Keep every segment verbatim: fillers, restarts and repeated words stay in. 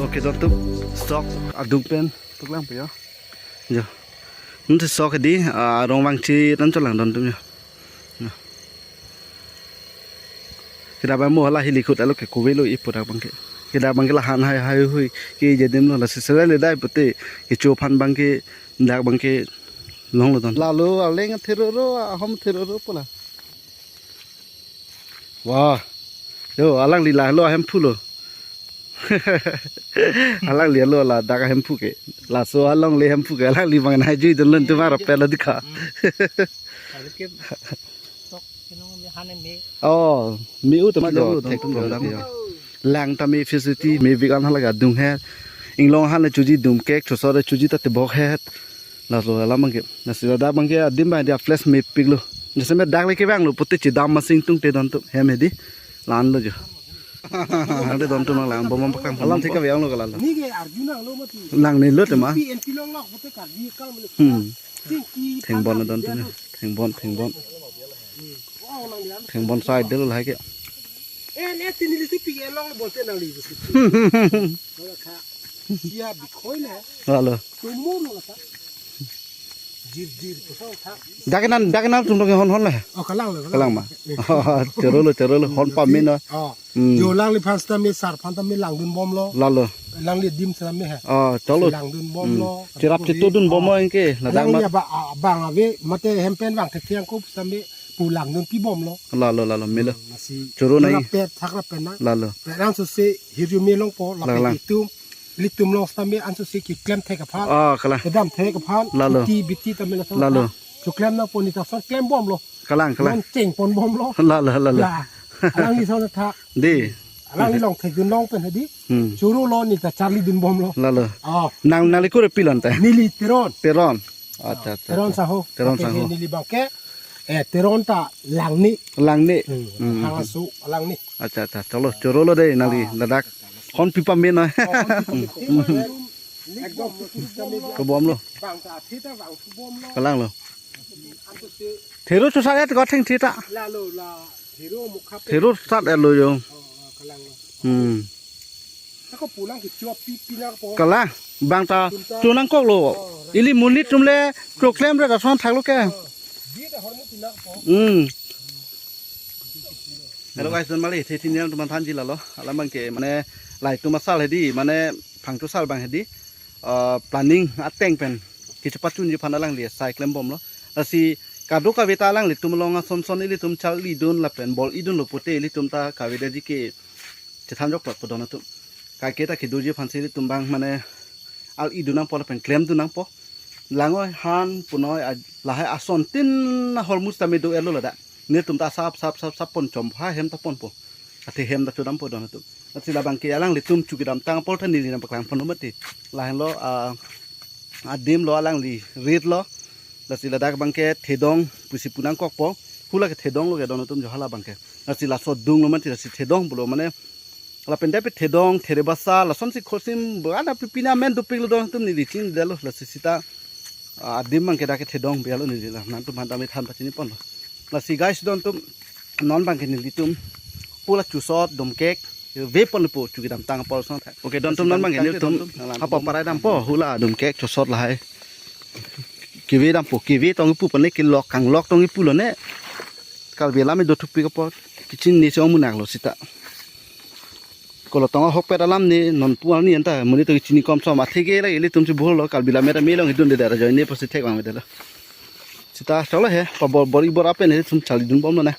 Kedon atum sok adung pen paklang pe jo. Jo. Nunte sok di, ah, arong vangchi tan cholang don atum jo. Jo. Kedap mo hala hili khut alo ke kove lo ipo dak abangke. Kedap abangke la han hai hai hui ke jedim lo, lasi sere le dai pute kecho aphan abangke dak abangke longlo don. Lalo aleng theroro ahom theroro pu la. Wah. Yo, alangli la lo ahemphu lo. Alangli lo ladak ahemphu ke. Laso alongle ahemphu ke. Alangli bang nai jui dun lun tumar pe lo dikha. Aru ke sok kinong me hane me. Oh, me u tama jo, thek tum jo dam jo. Lang tame facility me big an hala ga dung he. Inglong han le chuji dum kek, chosor le chuji ta tebok he. Laso alam abangke. Lasi ladak abangke adim abang dia flash me pik lo. Jese me dak le kevang lo pute chidam masing tung te don atum hem hedi. Lan lo jo. Ante don atum lang bom bom paklang. Alam thek kevang lo kalan lo. Ni ke arju nang lo mati. Lang ne lo tema. P N P long lok pute Karbi kang mele. Hmm. Tingki Thengbon don atum. Thengbon, thengbon. Oh, nang dia. Thengbon sai del lahai ke. Eh, ne tini lisi P N long bolte nang li. Lo kha. Sia bikhoi na. Lalo. Tumu lo kha. Jir jir kosong tha. Dak nan, dak nan tum dong hon hon le. Oh, kalang lo. Kalang ma. Choro lo, choro lo, hon pame na. Oh. Hmm. Jo langliphan sita me sar aphan ta me langdun bom lo. Lalo. Langli adim sita me he. Oh, cholo. Langdun bom lo. Chirap chitu dun bom lo anke. Ladak langli ma. Abang, abang ave mate hem pen vang thek thek ko sita me pu langdun pi bom lo. Lalo, lalo, melo. Lasi. Choro nai. Pet thak ra pen na. Lalo. Pet ansose hirjume longpo, lapen lang lang. Itum, ilitum long sita me ansose keklem thek aphan. Ah, kalang. Kedam thek aphan. Lalo. Biti, biti ta me lason. Lalo. Choklem nangpo, neli ta son klem bom lo. Kalang, kalang. Non cheng pon bom lo. Lalo, lalo. Ya. Alangli son tha. Di. Alangli long thekdun long pen hedi. Hmm. Choro lo neli ta charlidun bom lo. Lalo. Oh. Nang, nangli kur pi lo ante? Neli Teron. Teron. Acha, acha, Teron acha. Saho. Teron. Tapi saho. Neli abangke, eh, Teron ta Langni. Langni. Hmm. Hmm. Hang aso Langni. Acha, acha. Cholo, choro lo de nangli, ah, ladak. Hon pi pame na. Oh, hon pi pame. Hmm. Ekdom. Ko bom lo. Bang ta theta bang ko bom lo. Kalang lo. Anto se. Thero chusat ya ko theng theta. Lalo la. Thero mukha pe. Thero sat ya lo jo. Oh, oh, kalang lo. Hmm. Ako pulang ke chua pi pi nangpo. Kalang, bang ta chua nangkok lo. Oh, right. Ili monit atum le choklem re dason thak lo ke. Oh, di ta hormu pi nangpo. Hmm. Hello guys, don mali, the thin yang teman thanji lalo. Alam abangke, mane, lai atum asal hedi, mane, phangcho asal abang hedi. Eh, planning ateng pen. Kechepachunji aphan alangli asai klem bom lo. Lasi kadokave ta alanglitum along ason son ilitum charlidun lapen bor-idun lo pute ilitum ta kavedetji ke chethan jok plot po don atum. Kaike ta kedoji aphansi ilitum abang mane al-idun nangpo lapen klemdun nangpo. Langoi han punoi a-, lahai ason tin ahormu sita me do-et lo ladak. Netum ta sap sap sap sap pon chom pha hem ta ponpo. Athe hem ta chodampo don atum. Lasi labangke alanglitum chu kedamtang apor ta neli nangpaklang pon lo mati. Lahenlo, ah, adim lo alangli rit lo. Lasi ladak abangke thedong pusi pu nangkokpo. Hula ke thedong lo ke don atum jo hala abangke. Lasi laso dung lo mati lasi thedong pulo mane. Lapen dei pi thedong, therebasa, lasonsi khosim, bana pi pina men dopik lo don atum neli chinidetlo, lasi sita, ah, adim abangke dak ke thedong bialo neli la, nangtum han dam than pachini ponlo. Lasi guys don atum, non abangke nelitum, pula chusot, dumkek, ve ponpo chu kedamtang apor son. Okay, don atum non abangke nelitum, hapa parai dampo, hula dumkek, chusot lahai. Keve dampo, keve tong ipu pane kelok, kanglok tong ipu lo ne. Karbi alam do thupik apot, kichinine si ong munak lo sita. Kolo tong ahokpet alam ne, non pu arni anta, monit atum chini kom som, atheke la ilitum si bhol lo, Karbi alam mera me long idunde dara joine pusi thek vangvedet lo. Sita cholo he, pa bor bor ibor apen he sum charlidun bom lo na.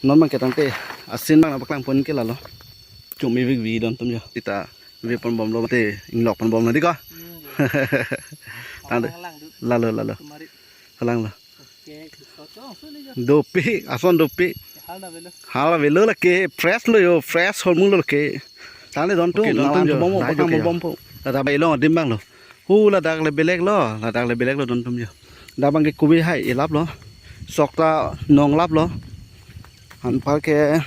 Non abangke tangte, asin abang nangpaklang pon ke lalo. Chumi vik vi don atum jo. Sita ve pon bom lo te, inglok pon bom lo di ko. Hmm. Tangte. Lang lang du. Lalo, lalo. Tumari. Kalang lo. Okay, so to, so le jo. Dopik, ason dopik. Hal na velo. Hal velo lake, fresh lo jo, fresh ahormu lo lake. Tangte don atum, okay, don atum jo. Bom, dai paklang jo bom po. Ladak bai long adim abang lo. Hu ladak le belek lo, ladak le belek lo don atum jo. Dak abangke kove hai elap lo. Sok ta nonglap lo. Anparke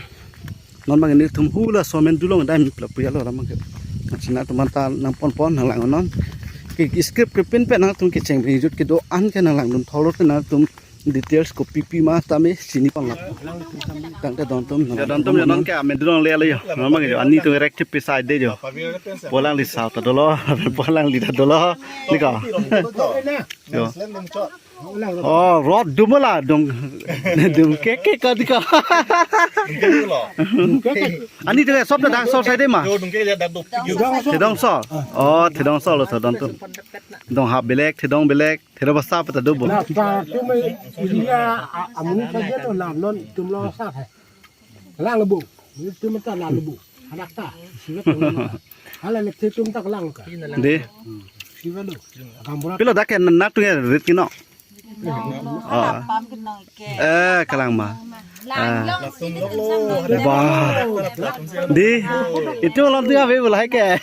non abang nelitum hula somen dulong dam pla puya lo lam abangke. China teman ta nangpon pon nanglang non. Ke script ke pin pen nangtum kecheng bijut kedo-an ke nanglangdun tholo te nangtum Details kopi pi ma tame chini pon la. Tangte don atum. Ya, don atum ya, non ke ame dron le alo yo. Memang yo, ani atum rek thip pi side de yo. Pu alangli sa ta dolo, pu alangli ta dolo. Ni ka. Yo. Oh, rod dum la dum. Dum ke ke ka di ka. Ani atum sob ta dang sol side ma. Thedong sol. Oh, thedong sol lo, thedong atum. Dong hap belek, thedong belek, thedong basa pu ta do bo. Na, ta atum area a-, amonit ta je to lam non atum lo sa hai. Lang lo bo. Atum ta lang lo bo. Anak ta. Sivet lo. Hala ne atum ta lang ka. De. Sivet lo. Gambura. Pilo dak ke na atum ya rit kino. Oh. Pam kenong ke. Eh, kalang ma. Lang Ah. long sini tu sama. Bah. Di, itu lang tengah be belai ke.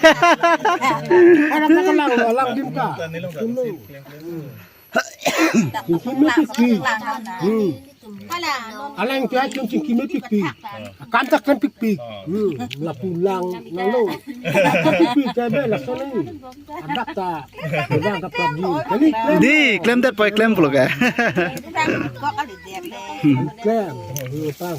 Anak ta lang, lang dim ka. Dim lo. Dim lo pi. Hmm. Alang tu aja cingki me pikpik. Kantak kan pikpik. Hmm. Lapu lang, lang lo. Pikpik, kabe langsung ni. Adak ta. Adak ta pagi. Kali klem. Di, klem det poi klem pulo ke. Klem. Hmm, pang.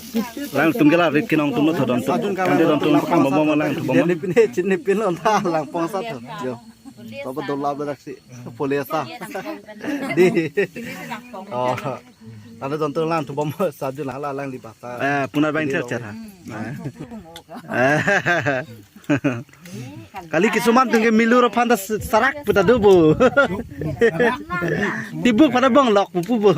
Lang atum ke la rit kenong atum lo thodon atum. Kan don atum pang bom bom lang atum bom. Dia ni pin, cini pin lo ta lang pong sa tho. Yo. Papa dolap dak si. Polisa. Di. Oh. Ada don atum lang atum bom sa jun hala alangli basa. Eh, punar bang cer cer ha. Eh. Kali kisuman atum ke milur aphan ta sarak pu ta do bo. Tibuk pada bong lok pu pu bo.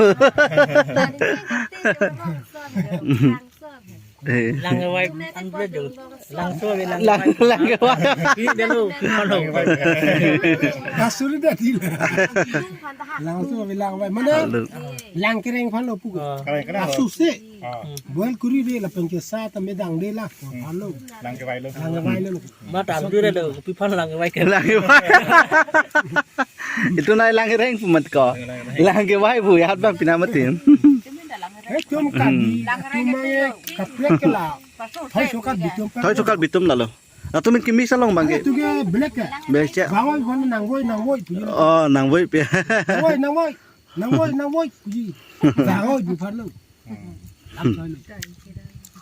Eh. Lang vai an bre do. Lang so ve lang Lang vai. Lang vai. Ini dia lo. Kasuri dah di. Lang so ve lang vai. Mana? Halo. Lang kereng aphan lo pu. Ah. Kereng, kereng. Asu se. Ah. Boil kuri de lapen ke sa ta me dang de la. Aphan lo. Lang ke vai lo. Lang vai lo. Ma tam tu re lo. Pi aphan lang vai ke. Lang vai. Itu nai lang kereng pu mat ko. Lang ke vai bu ya hat bang pina matin. Eh, atum kali, atum mang kaprek ke la. Thoi sokal bitum. Thoi sokal bitum lalo. Atum kimi salong bang ke. Atum ke belek ke. Belek che. Bang oi, bang nang voi, nang voi, puji. Oh, nang voi pi. Nang voi, nang voi. Nang voi, nang voi, puji. Bang oi, bupar lo. Lam soi lo.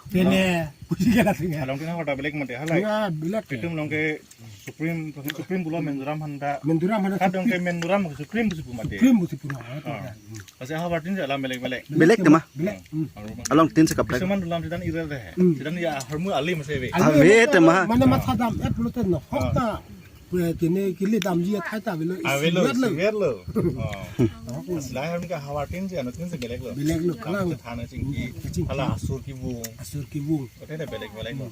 Pene, puji ke la singa. Along kena kota belek mate, halai. Ya, belek. Bitum along ke Supreme, Supreme pulo Menduram handa. Menduram handa Kadang ke Supreme. Menduram ke Supreme pusi pu mate. Supreme pusi pu na. Ah. Pasi havar tin je alam belek belek. Belek tema. Belek. Hmm. Along tin se kaprek. Kisuman dolam sidan irel deh. Hmm. Sidan ya hormu ali mase ve. Ave tema. Mana masa dam et pulo ten no. Hok ta. Pue kene kili damji athai ta avelo. Avelo, isivet lo. Isivet lo. Oh. Aslai harmu ke havar tin je, ano tin se belek lo. Belek lo, kalang. Thana chingki. Chingki. Hala asur kibung. Asur kibung. Kote na belek belek lo.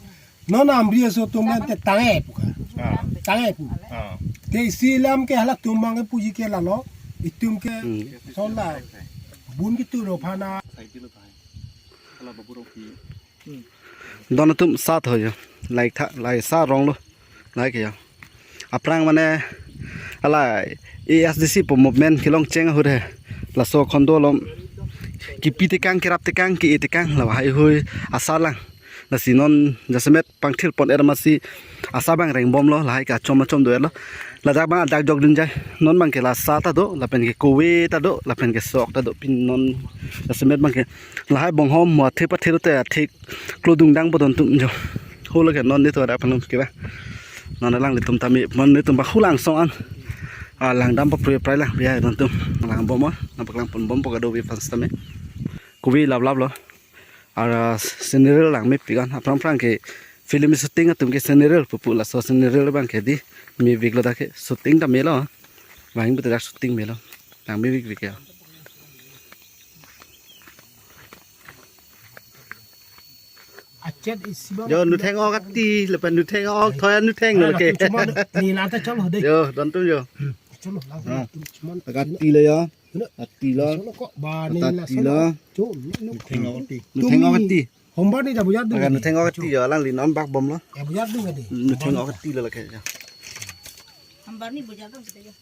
Non Amri aso atum ante tange pu ka. Ah. Tange pu. Ah. Te isi alam ke hala atum mang puji ke lalo. Itum ke Hmm. Sola. Bun kitu lo phana. Don atum sa tho yo. Like tha, like sa rong lo. Like yo. Aphrang mane hala A S D C pu movement kelong cheng ahure. Laso khondo alom kipi tekang, kerap tekang, ki-e tekang, lahai hui asar lang. Lasi non jasemet pangthir pon er masi asa bang reng bom lo, lahai kachom achom do er lo. Ladak bang adak jok dun jai. Non bang ke la sa ta do, lapen ke kove ta do, lapen ke sok ta do, pin non jasemet bang ke lahai bonghom mo athe pathe te athe klodung dang bodon tum jo. Holo ke non ni to ada panum ke ba. Non alanglitum tame, non netum ba hulang song an. Ah, lang dam pa pre prai lang biya don tum. Lang bom, na paklang pon bom pa kado bi fans tame. Kove lap lap lo. Ara scenery lang me pigan aphrang phrang ke film shooting atum ke scenery pupu laso scenery bang ke di me big lo dak ke shooting ta melo. Bang betul dak shooting melo. Lang me big big ya. Achet isi bang. Jo nutheng ok ati, lapen nutheng ok, thoi nutheng lo ke. Cuma ni nata chalo deh. Jo, don tum jo. Chalo, lang Hmm. Cuma Kati lo ya. Ati lo. Solo kok ba ni la Kati solo. Lo. Chum, ni lo. Nutheng ok ati. Nutheng ok ati. Hombar ni da bujar dun. Aga nutheng ok ati jo, alangli non bak bom lo. Ya bujar dun ka di. Nutheng ok ati lo lake jo. Hambar ni bujar dun kita jo.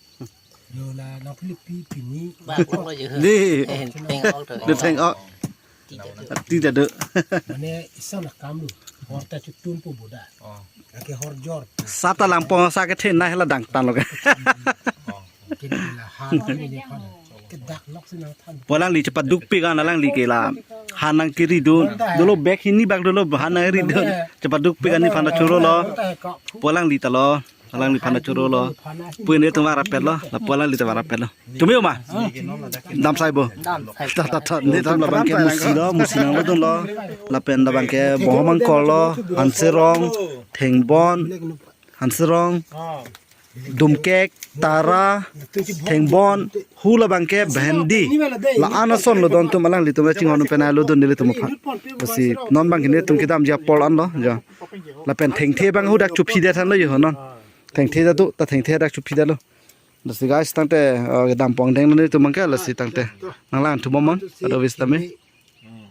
Jo la na pili pi pini. Ba ko lo jo. Di. Eh, theng ok to. Nutheng ok. Ti ta do. Ati ta do. Mane isan akam lo. Hor ta chutun pu boda. Oh. Ake hor jor. Sa ta langpong sa ke then na hela dang tan lo ke. Oh. Kini la ha kini ni pan. Pu alangli chepadukpik an alangli ke la han nangkeridun. Dolo bag hini bag dolo han nangridun. Chepadukpik an nephan ta chorolo. Pu alangli ta lo. Alangliphan ta chorolo. Pu netum varapetlo. La pu alangli ta varapetlo. Tumi ma? Dam sai bo. Ta ta ta. Netum labang ke musi lo, musi nanglodunlo. Lapen labang ke bohomangkor lo, hanserong, thengbon, hanserong, dumkek, tara, thengbon, hu labang ke bhendi. La-an ason lo dontum alanglitum chinghon pen ai lodun nelitum aphan. Lasi non abang ke netum kedamji apor an lo, jo. Lapen thengthe abang hadak chuphi det thanlo jo non. Thengthe ta do, ta thengthe hadak chuphi detlo. Lasi guys, tangte, eh, kedam pongdeng lo netum abang ke, lasi tangte. Nanglang thubom non, ado vis tame.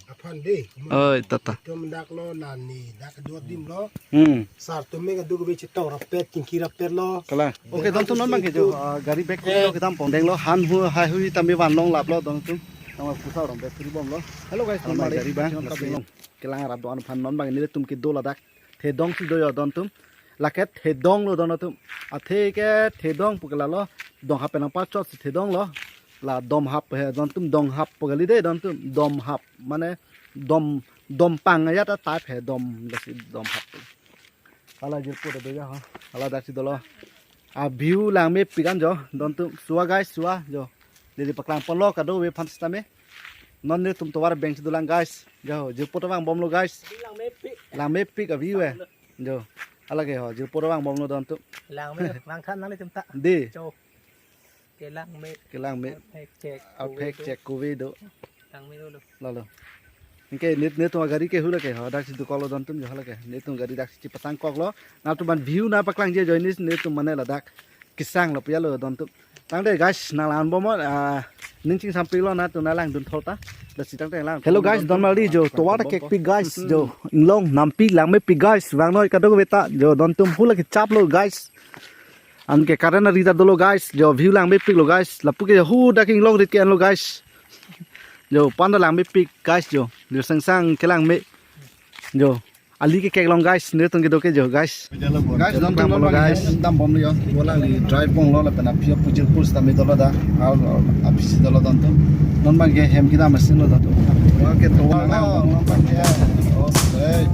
Aphan de. Oi, tata. Tum dak lo, nani dak dua dim lo. Hmm. Sar tum me adu ke bichi tau rapet, kingki rapet lo. Kalang. Oke, dontum non abang ke jo, ah, gari bag ko kedam pongdeng lo, han hu, hai hui tame vanlong laplo dontum. Tama pusa rong bag puri bomlo. Hello guys, non abang gari bang, lasi kelang arap do-an aphan non abang nelitum kedo ladak. Thedong si do jo dontum. Lake thedong lo don atum. Athe ke thedong pu ke lalo. Donghap penang pachot si thedong lo. La domhap he dontum donghap pu kali de dontum. Domhap mane dom, dompang ya ta type he dom lasi domhap. Hala jirpo ta do jo ha. Hala dak si dolo. A view langmepik an jo dontum. Sua guys, sua jo. Didi paklang ponlo kadokave aphan sitame. Non netum tovar beng si dolang guys. Jo, jirpo ta vangbomlo guys. Langmepik. Langmepik a view eh. Jo. Hala ke ho, jirpo ta vangbomlo dontum. Langme, langthan nanglitum ta. Di. Jo. Kelangme. Kelangme. Aphek chek. Aphek chek kove do. Langme dolo. Lalo. Anke net, netum agari ke hu lake ho, dak si dokoklo dontum jo lake. Netum gari dak si chepasang koklo. Nangtum aphan view nangpaklangji ajoine netum mane ladak kesang lo pu ya lo dontum. Tangte guys, nanglang bomnon, ah, ning chingsampiklo nangtum nanglangdun thol ta. Lasi tangte lang. Hello guys, don mali jo, tovar kekpik guys jo. Inglong nampik langmepik guys, vangnoi kadokave ta jo dontum hu lake chaplo guys. Anke current ari ta dolo guys, jo view langmepiklo guys. Lapu ke hu dak inglong rit ke-enlo guys. Jo panda langmepik guys jo. Jo sangsang kelangme. Jo. Ali ke keklong guys, netum kedo ke jo guys. Guys, dontum non abang guys. Dambomlo jo. Pu alangli drive bomlo lapen aphi apo jirpo sitame dolo da. Al, al, aphi si dolo dontum. Non abang ke hem kedam asin lo dontum. Oke, tovar lo, non abang ke. Oh, hey.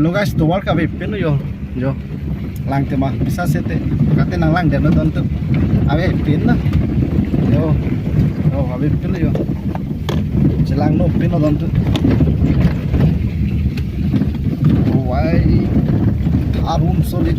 Hello guys, tovar ke avepinlo jo. Jo. Lang tema bisa sete. Kate nanglangdetnon dontum. Avepin na. Jo. Jo, avepinlo jo. Chelangnopinlo dontum. Wai. Arum solid.